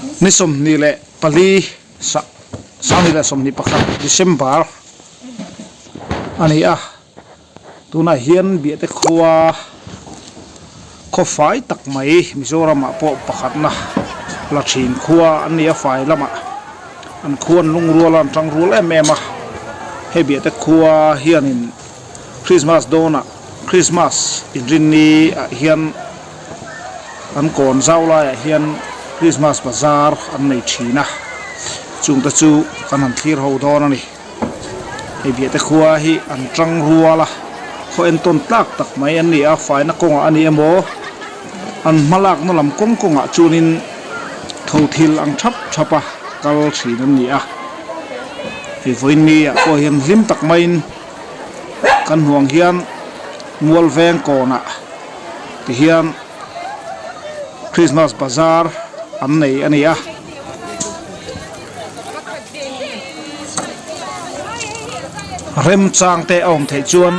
Ni 24 2021 December a ni a, tunah hian Biate khua khaw fai tak mai Mizoramah pawh pakhatna la thin khua an ni a, fai lamah an khua an lungrual a, an tangrual em em a, hei Biate khua hianin Christmas dawnah Christmas inrinni ah hian an kawn zau laiah hian Christmas bazar an nei thin a, chungte chu kan han thlir ho dawn a ni. Hei biahte khua hi an tang rual a, khaw entawn tlak tak mai an ni a, faina kawngah a ni emaw an hma lakna lam kawng kawngah chuanin tho thil ang thap thap a kal thin an ni a, hei vawiin ni ah pawh hian hlim tak maiin kan hmuh ang hian mual veng kawnah tihian Christmas bazar an nei a ni a. Remchang te a awm theih chuan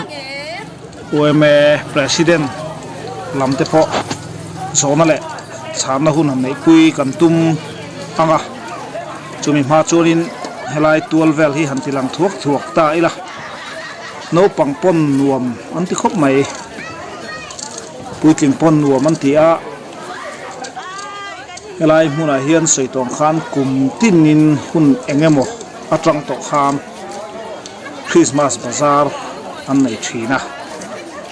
yma president lam te pawh zawhna leh chhanna hun han neihpui kan tum ang a, chumi hma chuanin helai tual vel hi han ti lang thuak thuak ta ila naupang pawn nuam an ti khawp mai puitling pawn nuam an ti a. Helai hmunah hian sawi tawng khan kum tinin hun eng emaw atang tawh khan Christmas bazar an nei thin a,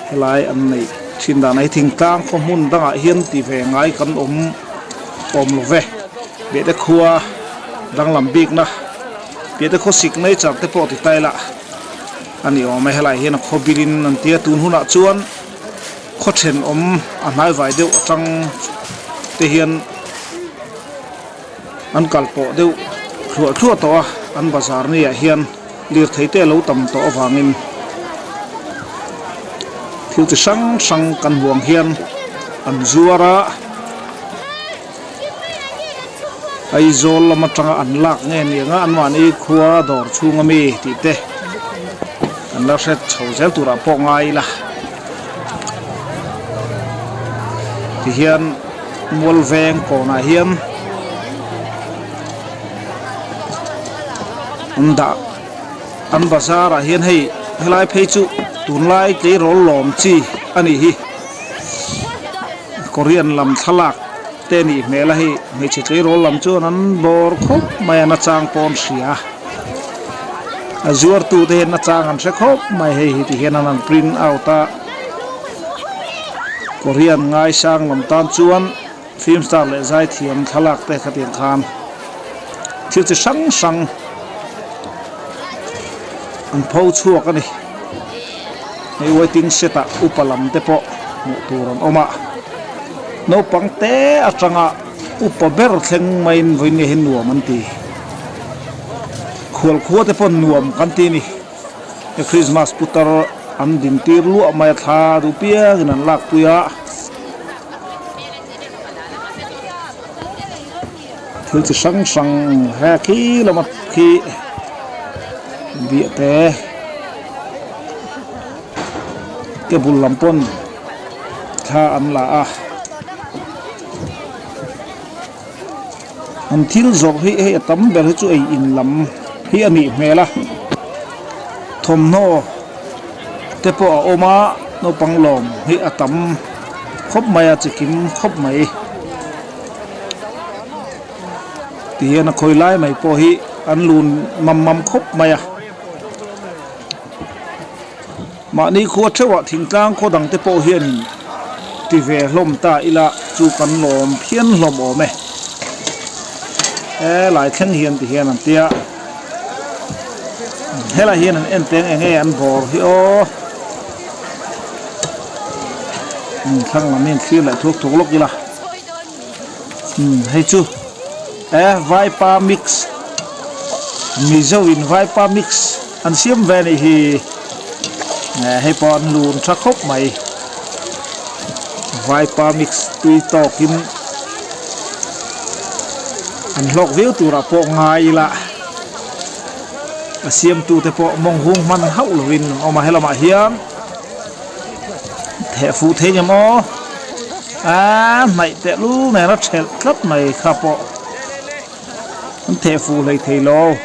helai an neih thin dan ah hi thingtlang khaw hmun dangah hian ti ve ngai kan awm awm lo ve, Biate khua danglam bikna Biate khaw signature te pawh ti ta ila a ni awm e, helai hian a khaw bilin an tia tun hunah chuan. Khaw thenawm a hnaivai deuh atang te hian an kal pawh deuh thluah thluah tawh a, an bazar ni ah hian lirthei te a lo tam tawh avangin thil chi hrang hrang kan hmu ang hian an zuar a, Aizawl lam atanga an lak nge ni anga anmahni khua dawr chhung ami tih te kan la hre chho zel turah pawh ngai ila tihian mual veng kawnah hian an dah an bazar ah hian hei helai phei chu tunlai tleirawl lawm chi a nih hi. Korean lam thlalak te nih hmel a hei hmeichhe tleirawl lam chuan an bawr khawp mai a nachang pawh an hria a zuartu te hian nachang an hre khawp mai hei hi ti hian an han print out a Korean ngaisang lam tan chuan film star leh zaithiam thlalak te khatiang khan thil chi hrang hrang an pho chhuak a ni. Hei waiting shed ah upa lam te pawh hmuh tur an awm a, naupang te atanga upa ber thleng maiin vawiin nge hi nuam an ti. Khualkhua te pawh nuam kan ti a ni. He Christmas putar an din tir luah mai a thla duh piangin an lak pui a. Thil chi hrang hrang he khi lama khi biah te ke bul lam pawn thla an la a an thil zawrh hi hei a tam ber hi chu ei in lam hi a nih hmel a thawmhnaw te pawh a awm a naupang lawm hi a tam khawp mai a chikim khawp mai. Ti hian a khawi lai mai pawh hi an lun mam mam khawp mai a mahni khua theuhah thingtlang khaw dang te pawh hianin ti ve hlawm ta ila chu kan lawm phian hlawm awm e helai thleng hian ti hian an tia helai hian an en teng eng nge an bawr hi aw thlang lam hi an thlir leh thuak thuak lawk ila. Umm hei chu e vaipa mix mizo in vaipa mix an siam ve anih hi eh hei pawh an lun tha khawp mai vaipa mix tui tawk in an hlawk viau turah pawh ngai ila a siam tu te pawh mawng hung hman hauh lovin an awm a helamah hian. Theh fuh thei ngem aw a hnaih teh lul nen a thelh tlat mai kha pawh. An theh fuh hlei thei lo.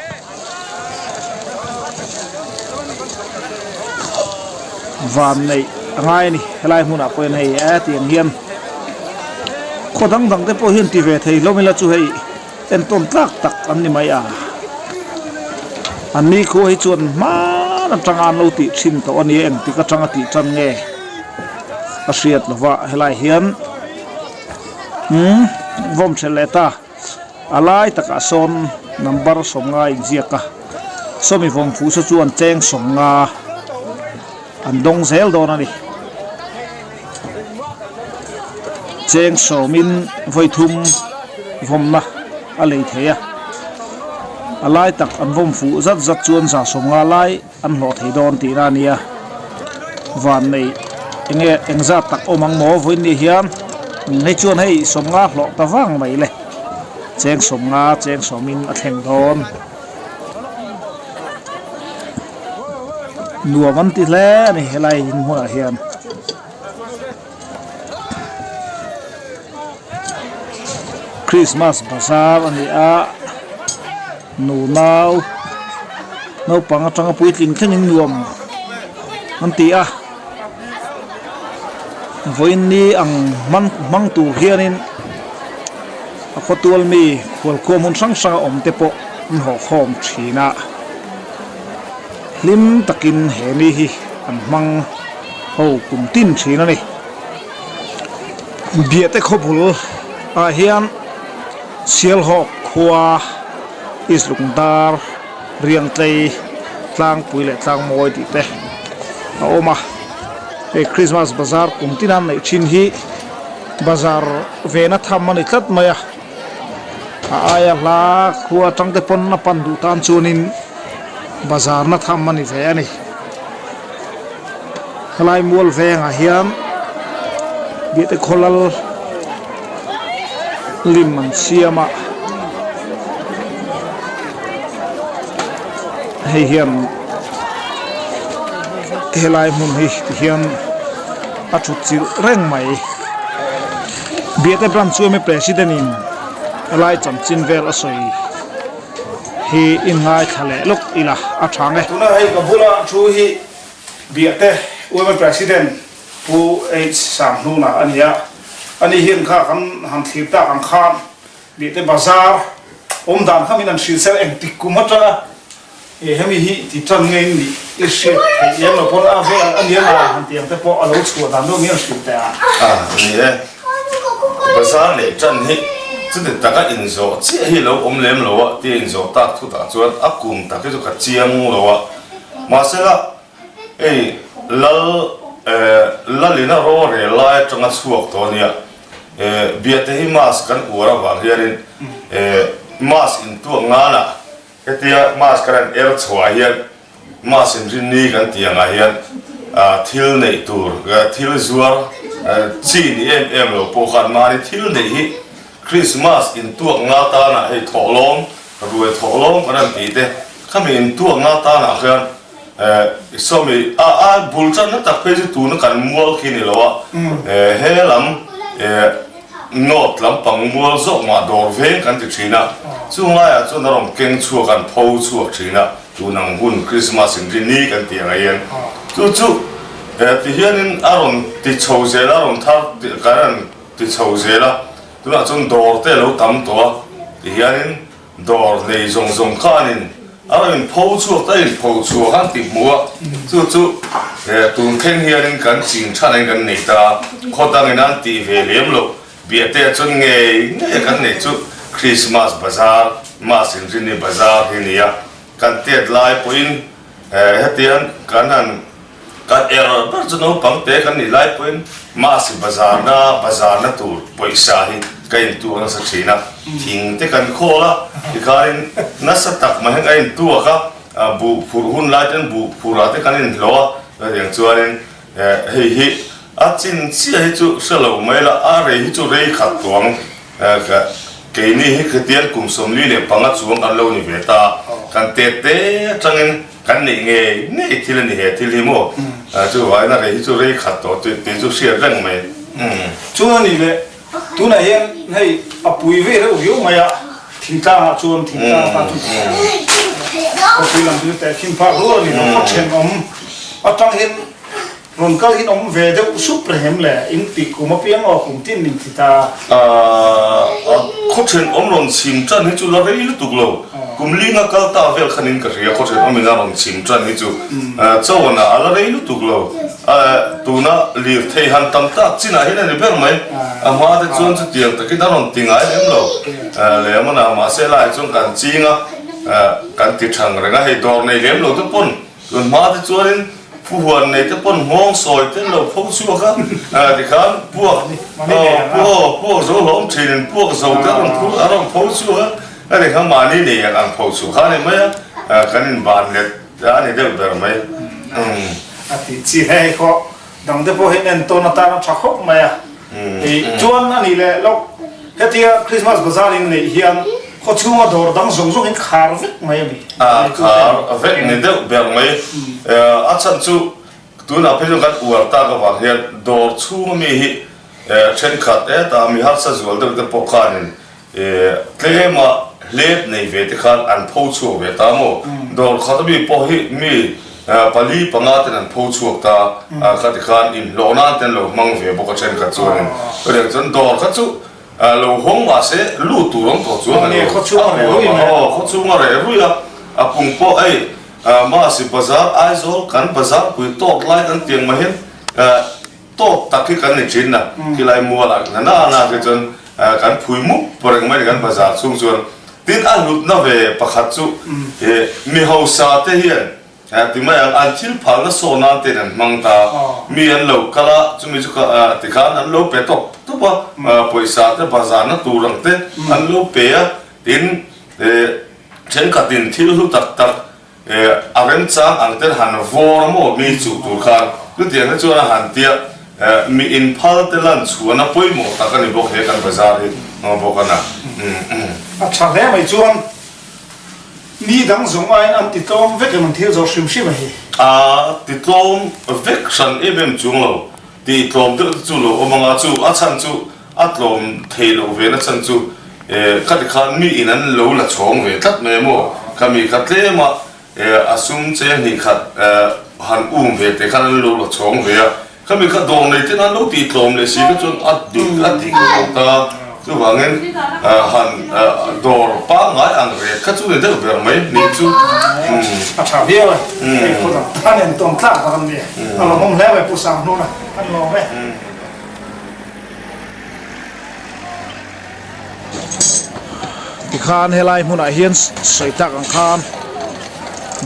Van neih a ngai a ni helai hmunah pawh hian hei e tiang hian khaw dang dang te pawh hian ti ve thei hlawm ila chu hei entawn tlak tak an ni mai a. An ni khua hi chuan hman atanga an lo tih thin tawh a nia engtik atanga tih tan nge a hriat lova helai hian umm vawm thelh leh ta. A lai takah sawn number 50 inziak a, sawmi vawm fuh saw chuan cheng 50 an dawng zel dawn a ni. Cheng sawmin vawi thum vawmna a lei thei a, a lai tak an vawm fuh zat zat chuan za 50 lai An hlawh thei dawn tihna a nia. Van nei enge engzat tak awm ang maw vawiin ni hian hei chuan hei 50 hlawh ta vang mai le. Cheng 50 cheng sawmin a thleng dawn. Nuam an ti hle a ni helai in hmunah hian. Christmas bazar a ni a. Nu nau naupang atanga puitling thlengin nuam an ti a vawiin ni ang hman hmang tur hianin a khawtual mi khualkhua hmun hrang hrang a awm te pawh an haw khawm thin a hlim takin he ni hi an hmang ho kum tin thin a ni Biate khawbul ah hian. Sialhawk khua East Lungdar Riangtlei Tlangpui leh Tlangmawi tih te a awm a, hei Christmas bazar kum tin an neih thin hi bazar vena tham a ni tlat mai a, a aia hla khua atang te pawn a pan duh tan chuanin bazar na tham a ni ve a ni. Helai mual vengah hian Biate khawlal lim an siam a, hei hian helai hmun hi tihian a thut chilh reng mai. Biate branch chu president in helai chanchin vel a sawi hi inngaithla leh lawk ila a tha nge. Tuna hei ka bula thu hi Biate Women President Pu H Sanghnuna a ni a, ani hian kha kan han thlir tak ang khan Biate Bazar awm dan kha min han hrilh sel engtik kum atanga e hemi hi ti tan nge in nih i hriat theih em lo pawn a vel a nia nga han ti ang te pawh a lo chhuah dan deuh min han hrilh teh a. A ni e, Bazar leh tan hi chuti taka inzawh chiah hi lo awm lem lo a tia inzawh tak thutah chuan a kum tak hi chu ka chiang lo a. Mahsela, hei Lal eh Lalina rorel lai atanga chhuak tawh ania, eh Biate hi mask kan uar avang hianin eh mask intuak nganah hetia mask kan han er chhuah hian mask inrinni kan tih angah hian ah thil neih tur thil zuar chi ni em em lo pawh khan mahni thil neih hi Krismas intuak nga tanah hei thawhlawm Ruai thawh lawm kan han tih te, khami intuak nga tanah khian eh sawmi a a bul tanna tak phei chu tuna kan mual khi ni lo a, eh he lam eh north lampang mual zawk mah dawr veng kan ti thin a, chung laiah chuan a rawn keng chhuak an pho chhuak thin a, tun ang hun Christmas in ri ni kan tih ang hian chu chu eh ti hianin a rawn ti chho zel a, a rawn thar kan han ti chho zel a. Tunah chuan dawr te a lo tam tawh a, tihianin dawr nei zawng zawng khanin a rawn inpho chhuak ta, a inpho chhuak an ti hmu a, chu chu tun thleng hianin kan ching than kan nei ta, khaw dangin an tih ve lem loh, Biate ah chuan ngei ngei kan neih chu Christmas bazar, Mas inrinni bazar hi nia, kan tet lai pawhin hetiang kan han Kan er ber chu naupang te kan nih lai pawhin mahse bazarna bazarna tur pawisa hi ka intuak nasa thin a, thing te kan khawl a, tikhanin nasa tak mai hian ka intuak a, buh phurh hun lai ten buh phurh ah te kan inhlawh a, chutiang chuanin hei hi a chin chiah hi chu hre lo mai la, a rei hi chu rei khat tawh ang. Keini hi khatiang kum 45 chuang kan lo ni ve ta a, kan tet te atangin kan neih ngei ngei thil a ni he thil hi maw? Chuvangin a rei hi chu rei khat tawh tih tih chu hriat reng mai. Chuan a nih leh tunah hian hei a pui vei reuh viau mai a. Thingtlangah chuan thingtlang atan chuan khawpui lam chu tehkhin phak rual a ni lo. Khaw thenawm atang hian rawn kal hian awm ve deuh sup reng em le? In tih kum apiang aw kum tin min ti ta. Khaw thenawm rawn chhim tan hi chu la rei lutuk lo. Kum linga kal ta vel khanin ka hria khaw thenawm in a rawn chhim tan hi chu Chawana a la rei lutuk lo. Tuna lirthei han tam tak chinah hian a ni ber mai. A hma te chuan chutiang takin a rawn ti ngai lem lo. Lem a na mahse lai chuan kan ching a, kan ti thang reng a, hei dawr nei lem lo te pawn tun hma te chuanin phuhuan nei te pawn nghawng sawi te lo pho chhuak a, tikhan puak aw puak zo hlawm thinin puak zo te a rawn phur a rawn pho chhuak a, a ni kha mahni nei ang ang pho chhuah kha a ni mai a, kan inban let a ni deuh ber mai. A tih chi hei khaw Dangte pawh hi entawn atan a tha khawp mai a. Chuan a nih leh loh, hetia Christmas Bazaar in neih hian khaw chhunga dawr dang zawng zawng in khar vek mai a ni. A khar vek ni deuh ber mai. A chhan chu tunah phei chuan kan uar tak avang hian dawr chhunga mi hi thenkhat hetah mi harsa zual deuh te pawh khanin Tlema hlep nei ve te khan an pho chhuak ve ta maw? Dawr khat ami pawh hi mi pali panga ten an pho chhuak ta kha ti khan inhlawh nan te an lo hmang ve bawk a thenkhat chuanin chutiang chuan dawr kha chu lo hawng mah se lut tur awm tawh chuan a lo khaw chhunga reh ruih a, a pung pawh hei Masi bazar Aizawl kan bazar pui tawk lai kan tiang mah hian Tawk tak hi kan ni thin a, khilai mualah na na na khi chuan kan phui mup reng mai a ni kan bazar chhung chuan. Tin a hlutna ve pakhat chu mi hausa te hian ti mai ang an thil phalna saw nan ten an hmang ta, mi an lo kal a chumi chu tikhan an lo pe tawp tawp a, pawisa te bazarna tur ang te an lo pe a, tin thenkhatin thil hlu tak tak A remchang ang ten han vawr maw mi chuh tur khan chutiang te chuan a han tia mi inphal te lan chhuan a pawimawh tak a ni bawk he kan bazar hi maw bawk a na. A tha hle mai chuan mi dang zawng aiin an ti tlawm vek em an thil zawh hrim hrim a hi. A ti tlawm vek hran em em chuang lo Tih tlawm deuh te chu lo awm anga chu a chhan chu a tlawm thei loh ve na chhan chu khati khan mi in an lo la chhawng ve tlat mai maw kha mi kha tlem a a sum cheng hnih khat han um ve te khan an lo la chhawng ve a kha mi kha dawr nei ten an lo tih tlawm leh si kha chuan a dik a dik lo ta chuvangin han dawr pangngai ang ret kha chu ni deuh ber mai nih chu. A tha viau e, hei khaw dang tan en tawn tlak tak an ni e. A lawmawm hle mai Pu Sanghnuna, kan lawm e. Tikhan helai hmunah hian sawi tak ang khan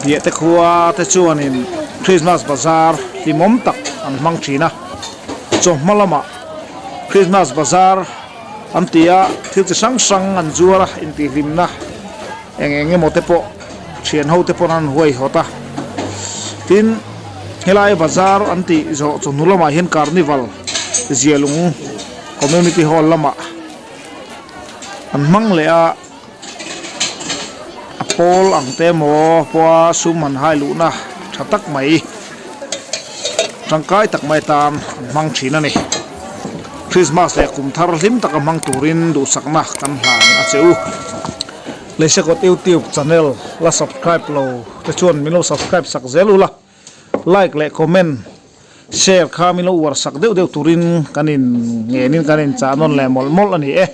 Biahte khua te chuanin Christmas bazar hlimawm tak an hmang thin a, chawhma lamah Christmas bazar an ti a, thil chi hrang hrang an zuar a, intihhlimna eng eng emaw te pawh thian ho te pawn an huaihawt a. Tin, helai bazar an tih zawh chawhnu lamah hian carnival zialung community hall lamah an hmang leh a, a pawl ang te emaw pawha sum han hai luhna tha tak mai tangkai tak mai atan an hmang thin a ni. Christmas leh kum thar hlim taka hmang turin duhsakna kan hlan a che u. Leisekawt YouTube channel la subscribe lo te chuan min lo subscribe sak zel ula, like leh comment share kha min lo uar sak deuh deuh turin kan in ngenin kan in chah nawn leh mawlh mawlh a ni e.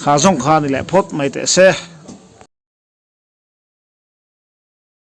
Kha zawng kha ni leh phawt mai teh se.